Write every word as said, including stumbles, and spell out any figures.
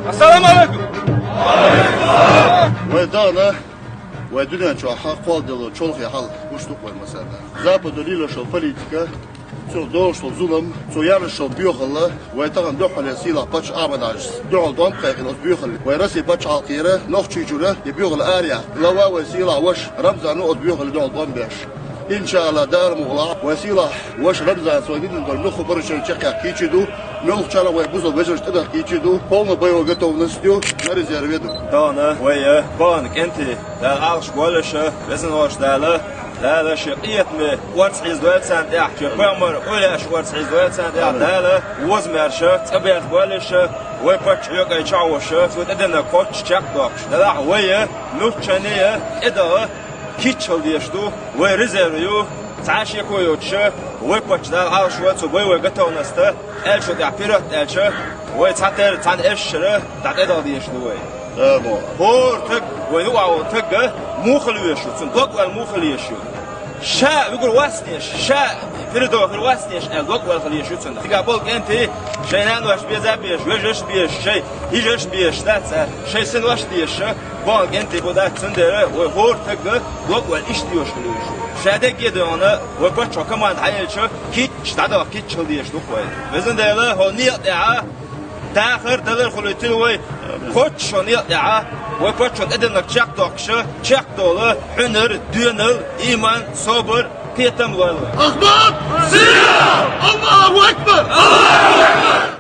Ассаламу алейкум! Вай дагӀана, вай дуьнен чохь кхолладелла чолхе хьал гуш ду-кх вай массарна. Западо лелош йолу политика, цо долуш долу зулам, цо яржаш йолу боьхалла, вай тахана дуьххьарлера сийлахь паччахь Ахьмад-Хьаьжас дуьхьал тӀом кхайкхина оцу боьхалле. Вай Россин пачхьалкхера Нохчийчуьра и боьхалла араяхь. Глава вай сийлахь ваша Рамзано оцу боьхалле дуьхьал тӀом беш. Иншааллах, Дала мукъалахь, вай сийлахь ваша Рамзана вай динан долу муьлхха парушенеш чекхъяккха кийча ду, муьлххачарах вай бусалба вежаршна тӀедахка кийча ду, полная боевая готовность ю, на резерве ду. Тахана вай, э, бахана кӀентий, Дала Ӏалаш боллаша, везан волчу Дала, Дала шен къинхетаме орца хьийзадойла царна тӀехь, шен пайхамар къуьллеш орца хьийзадойла царна тӀехь, Дала воза маьрша, цӀа берза боллаша, вай паччахь хьоькъай чохь воша, цо тӀединарг кхоччуш чекхдоккхуш. Делахь вай, э, нуьцкъанний, э, тӀедагӀа, кийча хила дезаш ду, вай резерв ю, цхьа а шеко йоцуша, вай паччахь Дала Ӏалаш вай цу боевой готовностьта, аьллачул тӀаьхьа вперёд аьлча, вай цхьатерра цхьана эшшара дӀатӀедала дезаш ду вай. Амма хӀора таг, вай юкъахь волу таг муха хила везаш ю, цуьнан дог-оьлла муха хила езаш ю. Ша вуьгур вац теша, ша передовой хир вац теша аьлла дог-оьлла хила езаш ю цуьнан. Цигахь болу кӀентий шайн нанош беза а безаш, вежарш а безаш, шайн йижарш а безаш дац, шайн синош а дезаш, бахана кӀентий бу дац, цундела вай хӀора таг дог-оьлла иштта доьшуш хила везаш ю. Ша дерриге а догӀана, вай паччахьо команда хьаелча, кийча дӀадахка кийча хила дезаш ду-кх вай. Везан Дела, хӀокху некъа тӀехь дахар, далар хуьлуьйтина вай. Кхоччуш хӀокху некъа тӀехь вай паччахьо тӀединарг чекхдоккхуша, чекхдовла, хьуьнар, доьналла, ийман, собар, кхетам лойла вай. Ахмат! Сийлахь! Аллаху акбар! Аллаху акбар!